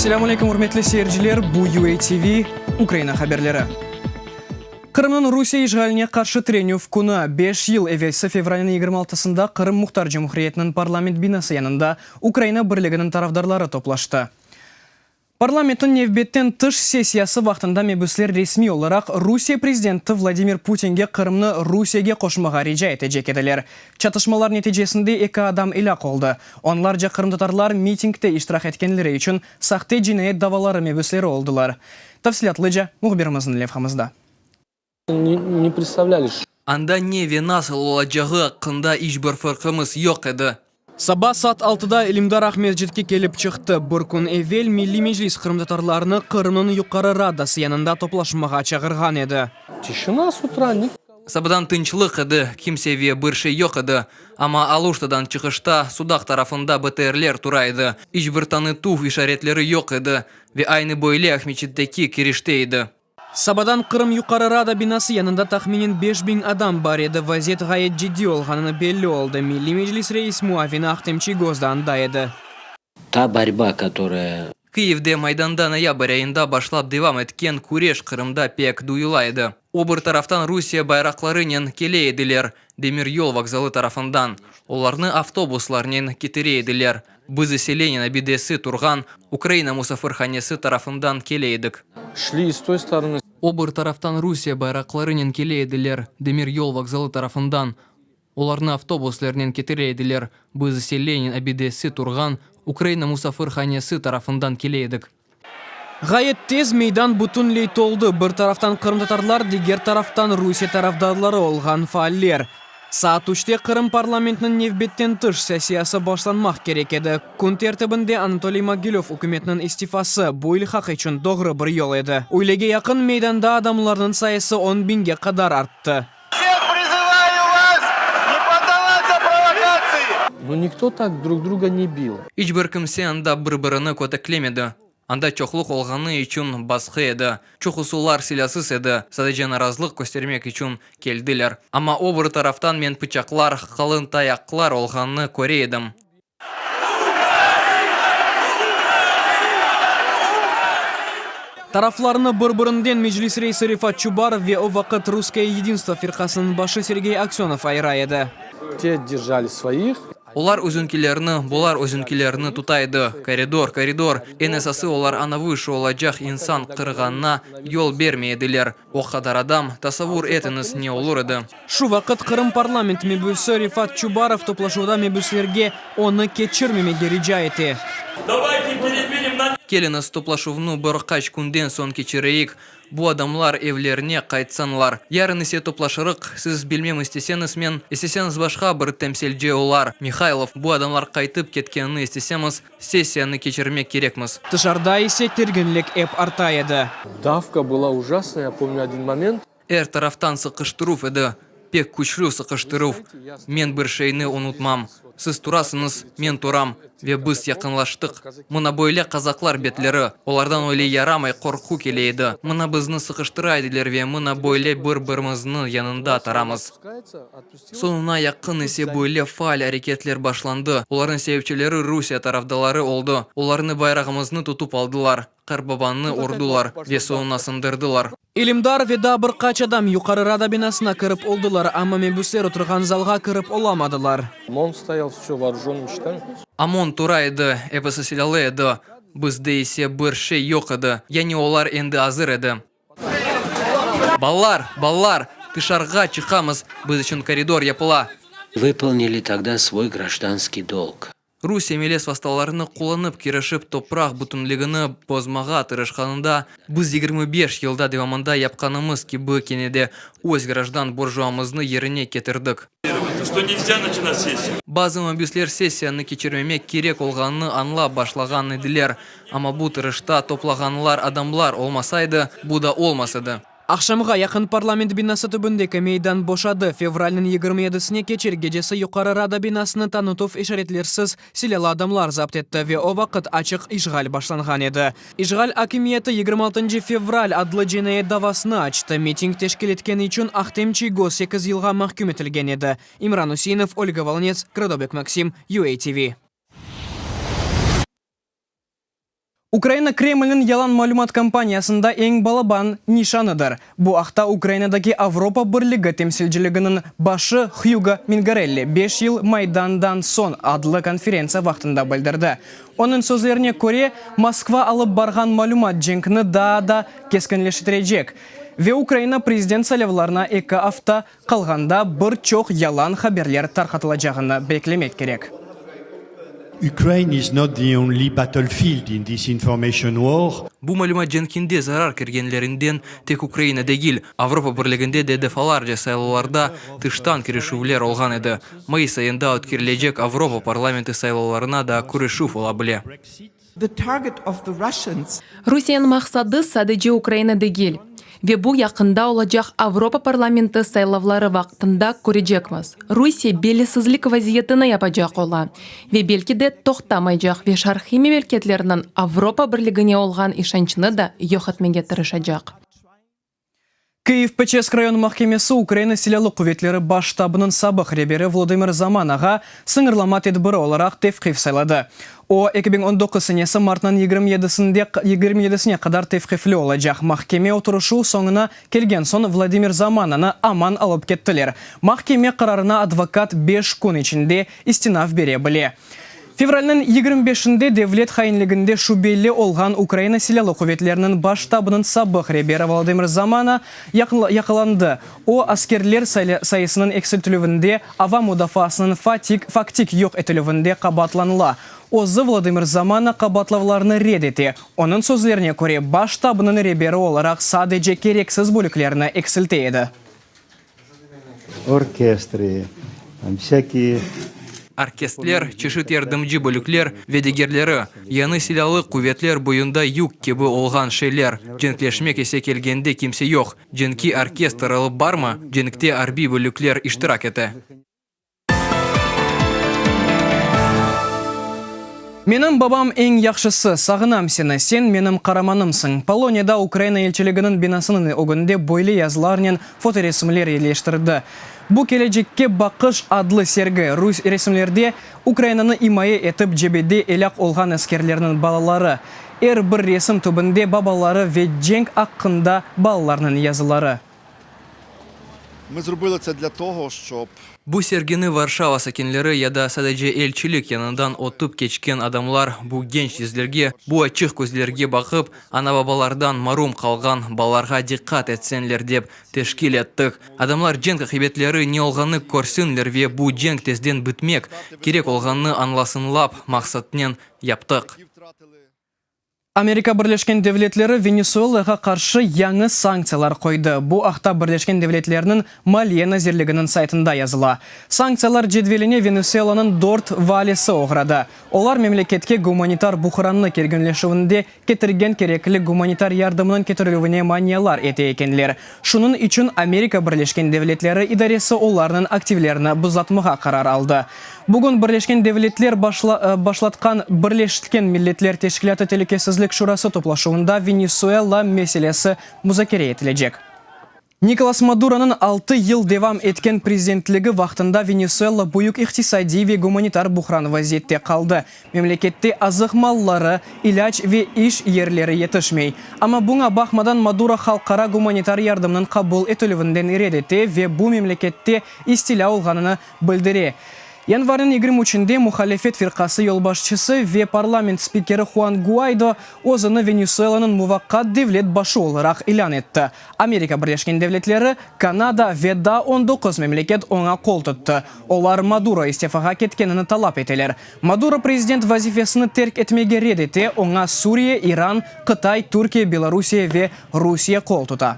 Esselamu aleykum, ürmetli seyirciler, bu UATV, Ukraina haberleri. Qırımnıñ Rusiye işğaline qarşı tirenüv künü, beş yıl evelsi fevralniñ 26-sında Qırım Muhtar Cumhuriyetiniñ parlament binası yanında Ukraina birliginiñ tarafdarları toplaştı. Parlamentniñ nevbetten tış sessiyası vaqtında mebüsler resmiy olaraq Rusiye prezidenti Vladimir Putinge Qırımnı Rusiyege qoşmağa rica etecek ediler. Çatışmalar neticesinde eki adam elâk oldı. Onlarca qırımtatarlar mitingde iştirak etkenleri içün sahte cinayet davaları mebüsleri oldılar. Tafsilâtlıca mühbirimizniñ levhamızda. Anda ne ve nasıl olacağı aqqında iç bir fırqımız yoq edi. Saba saat altıda İlimdar Aqmescitke kelip çıqtı. Bir kün evel Milliy Meclis qırımtatarlarnı Qırımnıñ Yuqarı Radası yanında toplaşmağa çağırğan edi. Tişina s utra ni. Sabadan tınçlıq edi, kimse ve bir şey yoq edi. Amma Aluştadan çıqışta, Sudaq tarafında BTRler tura edi. İç bir tanıtuv işaretleri yoq edi. Ve aynı böyle Aqmeçitteki kirişte edi. Sabadan Qırım Yuqarı Rada binası yanında tahminen 5000 adam bar edi. Vaziyet ğayet ciddiy olğanını belli oldı. Milliy Meclis reis muavini Ahtem Çiygoz da anda edi. Ta borba, kotoraya. Kıyivde Maydanda noyabr ayında başlap devam etken küreş Qırımda pek duyula edi. O bir taraftan Rusiye bayraqlarınen kele ediler, demir yol vokzalı tarafından. Olarnı avtobuslarnen ketire ediler. Biz ise Lenin abidesi turğan Ukraina musafirhanesi tarafından kele edik. Şli s toy storony. O bir taraftan Rusiye bayraqlarınen kele ediler, demir yol vokzalı tarafından. Olarnı avtobuslarnen ketire ediler. Biz ise Lenin abidesi turğan Ukraina musafirhanesi tarafından kele edik. Ğayet tez meydan bütünley toldı, bir taraftan qırımtatarlar, diger taraftan Rusiye tarafdarları olğan faaller. Saat üçte Qırım parlamentiniñ nevbetten tış sessiyası başlanmaq kerek edi. Kün tertibinde Anatoliy Mogilöv ükümetiniñ istifası, bu ilhaq içün doğru bir yol edi. Üylege yaqın meydanda adamlarnıñ sayısı on biñge qadar arttı. Vseh prizıvayu vas ne poddavatsa provokatsii! No nikto tak drug druga ne bil. İç bir kimse anda bir-birini köteklemedi. Anda çoqluq olğanı içün basqı edi. Çoqusular silâsız edi, sadece narazılıq köstermek içün keldiler. Amma o bir taraftan men pıçaqlar, qalın tayaqlar olğanını köre edim. Taraflarnı bir-birinden Meclis reisi Refat Çubarov ve o vaqıt Russkoye yedinstvo firqasınıñ başı Sergey Aksönov ayıra edi. Te derjali svoih. Olar özünkilerini, bular özünkilerini tuta edi. Koridor, koridor. Eñ esası, olar anavı şu olacaq insan qırğanına yol bermey ediler. O qadar adam, tasavvur etiñiz, ne olur edi. Şu vaqıt Qırım parlament mebüsi Refat Çubarov toplaşuvda mebüslerge onı keçirmemege rica ete. Keliñiz, toplaşuvnı bir qaç künden soñ keçireyik, bu adamlar evlerine qaytsınlar. Yarın ise toplaşırıq, siz, bilmem, isteseñiz men, isteseñiz başqa bir temsilci olar, Mihaylov, bu adamlar qaytıp ketkenini istesemiz, sessiyanı keçirmek kerekmiz. Tışarıda ise kerginlik ep arta edi. Davka была ужасная, я pomnю odin moment. Er taraftan sıqıştıruv edi, pek küçlü sıqıştıruv. Men bir şeyni unutmam, siz turasıñız, men turam, ve biz yaqınlaştıq. Mına böyle kazaklar betleri, olardan öyle yaramay qorqu kele edi. Mına bizni sıqıştıra ediler ve mına böyle bir-birimizniñ yanında taramız. Soñuna yaqın ise böyle faal areketler başlandı, olarnıñ sebepçileri Rusiye tarafdaları oldı, olarnı bayrağımıznı tutıp aldılar, qartbabanı urdılar ve soñuna sındırdılar. İlimdar ve daa bir qaç adam Yuqarı Rada binasına kirip oldılar, amma mebüsler oturğan zalğa kirip olamadılar. OMON stoyal vsyo voorujonnıy ştan. OMON tura edi, episi silâlı edi, bizde ise bir şey yoq edi, yani olar endi azır edi. Balalar, balalar, tışarığa çıqamız, biz içün koridor yapıla. Vıpolnili togda svoy grajdanskiy dolg. Rusiye melez vastalarını qullanıp kirişip topraq bütünligini bozmağa tırışqanında, biz 25 yılda devamında yapqanımız kibi kene de öz grajdan borcuamıznı yerine ketirdik. Bazı mabüsler sessiyanı keçirmemek kerek olğanını añlap başlağan ediler, amma bu tırışta toplağanlar adamlar olmasaydı, bu da olmaz edi. Aqşamğa yaqın parlament binası tübündeki meydan boşadı. Fevralniñ 27-sine keçer gecesi Yuqarı Rada binasını tanıtuv işaretlersiz silâlı adamlar zapt etti ve o vaqıt açıq işğal başlanğan edi. İşğal akimiyeti 26 fevral adlı cinayet davasını açtı. Miting teşkil etkeni içün Ahtem Çiygoz sekiz yılğa mahküm etilgen edi. İmran Useinov, Olga Volnets, Gradobek Maksim, UATV. Ukraina Kremlniñ yalan malümat kampaniyasında eñ balaban nişanıdır. Bu aqta Ukrainadaki Avropa Birligi temsilciliginiñ başı Hügo Mingarelli Beş yıl Maydandan soñ adlı konferentsiya vaqtında bildirdi. Onıñ sözlerine köre, Moskva alıp barğan malümat cenkni daa da keskinleştirecek ve Ukraina prezident saylavlarına eki afta qalğanda bir çoq yalan haberler tarqatılacağını beklemek kerek. Ukraine is not the only battlefield in this information war. Bu malümat cenkinde zarar körgenlerinden tek Ukraina degil, Avropa Birliginde de defalarca saylavlarda tıştan kirişüvler olğan edi. Mayıs ayında ötkerilecek Avropa parlamenti saylavlarına da kirişüv ola bile. Rusiyeniñ maqsadı sadece Ukraina degil. Ve bu yaqında olacaq Avropa parlamenti saylavları vaqtında körecekmiz. Rusiye bellisizlik vaziyetini yapacaq ola ve belki de toqtamaycaq ve şarqiy memelketlerniñ Avropa Birligine olğan işançını da yoq etmege tırışacaq. Kyiv Peçersk rayon mahkemesi Ukraina Silâlı quvetleri Baş ştabınıñ sabıq reberi Volodımır Zamanağa sıñırlama tedbiri olaraq tevqif sayladı. O, 2019 senesi martnıñ yigirmi yedisinde yigirmi yedisine qadar tevqifli olacaq. Mahkeme oturışuv soñuna kelgen soñ Vladimir Zamananı aman alıp kettiler. Mahkeme qararına advokat beş kün içinde istinaf bere bile. Fevralniñ yigirmi beşinde devlet hainliginde şübeli olğan Ukraina Silâlı quvetleriniñ Baş ştabınıñ sabıq reberi Volodımır Zamana yaqalandı. O, askerler sayısınıñ eksiltilüvinde, ava mudafaasınıñ faktik yoq etilüvinde qabaatlanıla. Özü Volodımır Zamana qabaatlavlarnı red ete. Onıñ sözlerine köre, Baş ştabınıñ reberi olaraq sadece kereksiz bölüklerni eksilte edi. Orkestri, vsâkiye. Orkestler, çeşit yardımcı bölükler ve digerleri, yañı silâlı quvetler boyunda yük kibi olğan şeyler. Cenkleşmek ise kelgende kimse yoq. Cenki orkestr alıp barmı? Cenkte arbiy bölükler iştirak ete. Menim babam eñ yahşısı, sağınam seni, sen menim qaramanımsıñ. Poloniyada Ukraina elçiliginiñ binasınıñ ögünde böyle yazılarnen fotoresimler yerleştirdi. Bu Kelecekke baqış adlı sergi, resimlerde Ukrainanı imaye etip cebede elâk olğan askerlerniñ balaları. Er bir resim tübünde babaları ve cenk aqqında balalarnıñ yazıları. Bu sergini Varşava sakinleri ya da sadece elçilik yanından ötip keçken adamlar bu genç yüzlerge, bu açıq közlerge baqıp, ana-babalardan marum qalğan balalarğa diqqat etsenler dep teşkil ettik. Adamlar cenk aqibetleri ne olğanını körsinler ve bu cenk tezden bitmek kerek olğanını añlasınlap maqsadınen yaptıq. Amerika Birleşken Devletleri Venesuelağa qarşı yañı sanktsiyalar qoydı. Bu aqta Birleşken Devletlerniñ Maliye nazirliginiñ saytında yazıla. Sanktsiyalar cedveline Venesuelanıñ dört valisi oğradı. Olar memleketke gumanitar buhrannı kerginleşüvinde ketirgen kerekli gumanitar yardımnıñ ketirilüvine manialar ete ekenler. Şunıñ içün Amerika Birleşken Devletleri idaresi olarnıñ aktivlerini buzlatmağa qarar aldı. Bugün Birleşken Devletler başlatqan Birleşken Milletler Teşkilâtı Telükesizlik Şurası toplaşuvında Venesuela meselesi muzakere etilecek. Nikolas Maduronıñ altı yıl devam etken prezidentligi vaqtında Venesuela büyük iqtisadiy ve gumanitar buhran vaziyette qaldı. Memlekette azıq malları, ilâc ve iş yerleri yetişmey. Amma buña baqmadan Maduro halqara gumanitar yardımnıñ qabul etilüvinden red ete ve bu memlekette istilâ olğanını bildire. Yanvarniñ yigirmi üçünde muhalefet firqası yolbaşçısı ve parlament spikeri Huan Guaydo özüni Venesuelanıñ muvaqqat devlet başı olaraq ilân etti. Amerika Birleşken Devletleri, Kanada ve daa 19 memleket oña qol tuttı. Olar Maduro istifağa ketkenini talap eteler. Maduro prezident vazifesini terk etmege red ete, oña Suriye, İran, Qıtay, Türkiye, Belorusiye ve Rusiye qol tuta.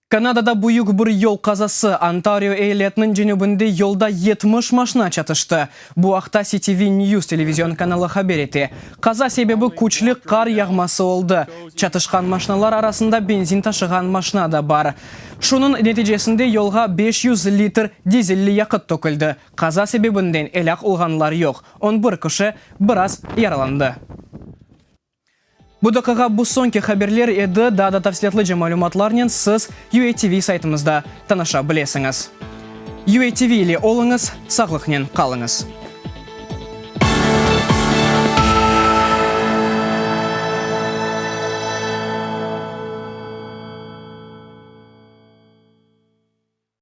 Kanadada büyük bir yol qazası, Ontario eyaletiniñ cenübinde yolda 70 maşna çatıştı. Bu aqta CTV News televizion kanalı haber ete. Qaza sebebi küçlü qar yağması oldı. Çatışqan maşnalar arasında benzin taşığan maşna da bar. Şunıñ neticesinde yolğa 500 litr dizelli yaqıt töküldi. Qaza sebebinden elâk olğanlar yoq, on bir kişi biraz yaralandı. Bu daqiqa bu soñki haberler edi, daa da tafsilâtlıca malümatlarnen siz UATV saytımızda tanışa bilesiñiz. UATV ile oluñız, sağlıqnen qalıñız.